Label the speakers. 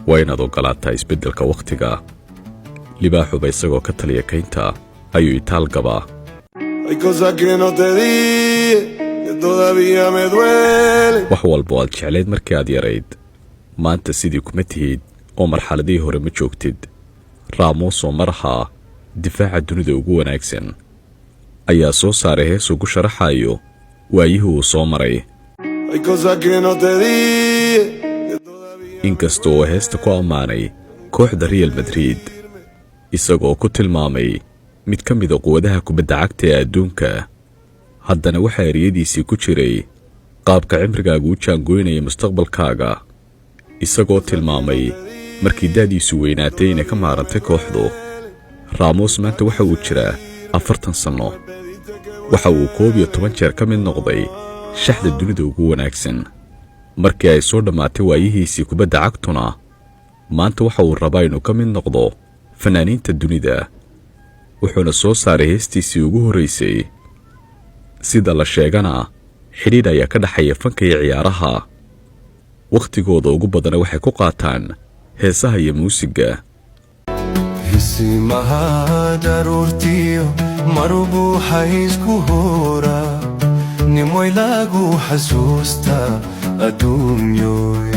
Speaker 1: Waa inaad oggolaataa isbeddelka wakhtiga. Libaaxuba isagoo ka taliya kaynta ayuu itaal gabaa.
Speaker 2: Hay cosas que no te dije, que todavía me duelen.
Speaker 1: Wax walba oo aad jeclayd markii aad yarayd, maanta sidii kuma tihid oo marxaladihii hore ma joogtid. Ramos oo mar ahaa difaaca dunida ugu wanaagsan ayaa soo saaray hees ugu sharaxayo waayihii uu soo maray.
Speaker 2: Hay cosas que no te dije, que todavía
Speaker 1: Inkasta oo heesta ku ammaanay kooxda Real Madrid, isagoo ku tilmaamay mid ka mida quwadaha kubadda cagta ee adduunka, haddana waxaa eriyadiisii ku jiray qaabka cimrigaagu u jaangoynaya mustaqbalkaaga, isagoo tilmaamay markii da'diisu weynaatay inay ka maarantay kooxdu. Ramos maanta waxa uu jiraa 40 sanno. Waxa uu 11 jeer ka mid noqday shaxda dunida ugu wanaagsan. Markii ay soo dhammaatay waayihiisii kubadda cagtuna, maanta waxa uu rabaa inuu ka mid noqdo fanaaniinta dunida, wuxuuna soo saaray heestiisii ugu horraysay. Sida la sheegana, xidhiidh ayaa ka dhexeeya fanka iyo ciyaaraha. Wakhtigooda ugu badana waxay ku qaataan heesaha iyo muusigga.
Speaker 2: Hisimaha daruurtiyo marubuuxa isku hora nimoy lagu xasuusta adduunyoy.